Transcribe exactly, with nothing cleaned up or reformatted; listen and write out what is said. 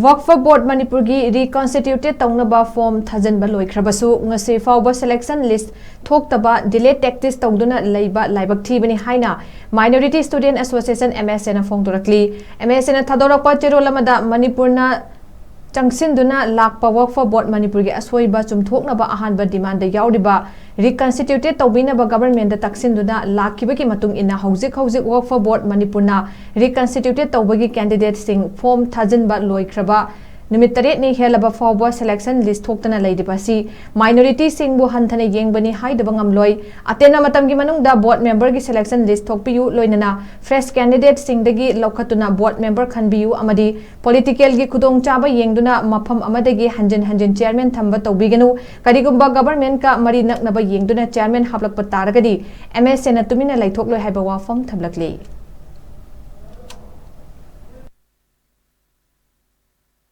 Waqf Board ꯃꯅꯤꯄꯨꯔꯒꯤ reconstitute ꯇꯧꯅꯕ form ꯊꯥꯖꯤꯟꯕ ꯂꯣꯏꯈ꯭ꯔꯕꯁꯨ ꯉꯁꯤ ꯐꯥꯎꯕ selection list ꯊꯣꯛꯇꯕ delay tactics ꯇꯧꯗꯨꯅ ꯂꯩꯕ ꯂꯥꯏꯕꯛ ꯊꯤꯕꯅꯤ ꯍꯥꯏꯅ Minority Student Association, M S A ꯅ ꯐꯣꯡꯗꯣꯔꯛꯂꯤ꯫ M S A ꯅ ꯊꯥꯗꯣꯔꯛꯄ ꯆꯦꯔꯣꯜ ꯑꯃꯗ ꯃꯅꯤꯄꯨꯔꯅ ꯆꯪꯁꯤꯟꯗꯨꯅ ꯂꯥꯛꯄ Waqf Board ꯃꯅꯤꯄꯨꯔꯒꯤ ꯑꯁꯣꯏꯕ ꯆꯨꯝꯊꯣꯛꯅꯕ ꯑꯍꯥꯟꯕ demand ꯗ ꯌꯥꯎꯔꯤꯕ reconstitute ꯇꯧꯕꯤꯅꯕ government ꯇ ꯇꯛꯁꯤꯟꯗꯨꯅ ꯂꯥꯛꯈꯤꯕꯒꯤ ꯃꯇꯨꯡ ꯏꯟꯅ ꯍꯧꯖꯤꯛ ꯍꯧꯖꯤꯛ Waqf Board ꯃꯅꯤꯄꯨꯔꯅ reconstitute ꯇꯧꯕꯒꯤ candidate ꯁꯤꯡ form ꯊꯥꯖꯤꯟꯕ ꯂꯣꯏꯈ꯭ꯔꯕ ꯅꯨꯃꯤꯠ ꯇꯔꯦꯠꯅꯤ ꯍꯦꯜꯂꯕ ꯐꯥꯎꯕ selection list ꯊꯣꯛꯇꯅ ꯂꯩꯔꯤꯕ ꯑꯁꯤ minority ꯁꯤꯡꯕꯨ ꯍꯟꯊꯅ ꯌꯦꯡꯕꯅꯤ ꯍꯥꯏꯗꯕ ꯉꯝꯂꯣꯏ꯫ ꯑꯇꯦꯟꯕ ꯃꯇꯝꯒꯤ ꯃꯅꯨꯡꯗ board member ꯒꯤ selection list ꯊꯣꯛꯄꯤꯌꯨ, ꯂꯣꯏꯅꯅ fresh candidate ꯁꯤꯡꯗꯒꯤ ꯂꯧꯈꯠꯇꯨꯅ board member ꯈꯟꯕꯤꯌꯨ ꯑꯃꯗꯤ political ꯒꯤ ꯈꯨꯗꯣꯡꯆꯥꯕ ꯌꯦꯡꯗꯨꯅ ꯃꯐꯝ ꯑꯃꯗꯒꯤ ꯍꯟꯖꯤꯟ ꯍꯟꯖꯤꯟ chairman ꯊꯝꯕ ꯇꯧꯕꯤꯒꯅꯨ꯫ ꯀꯔꯤꯒꯨꯝꯕ government ꯀ ꯃꯔꯤ ꯅꯛꯅꯕ ꯌꯦꯡꯗꯨꯅ chairman ꯍꯥꯞꯂꯛꯄ ꯇꯥꯔꯒꯗꯤ M S A ꯅ ꯇꯨꯃꯤꯟꯅ ꯂꯩꯊꯣꯛꯂꯣꯏ ꯍꯥꯏꯕ ꯋꯥꯐꯝ ꯊꯝꯂꯛꯂꯤ꯫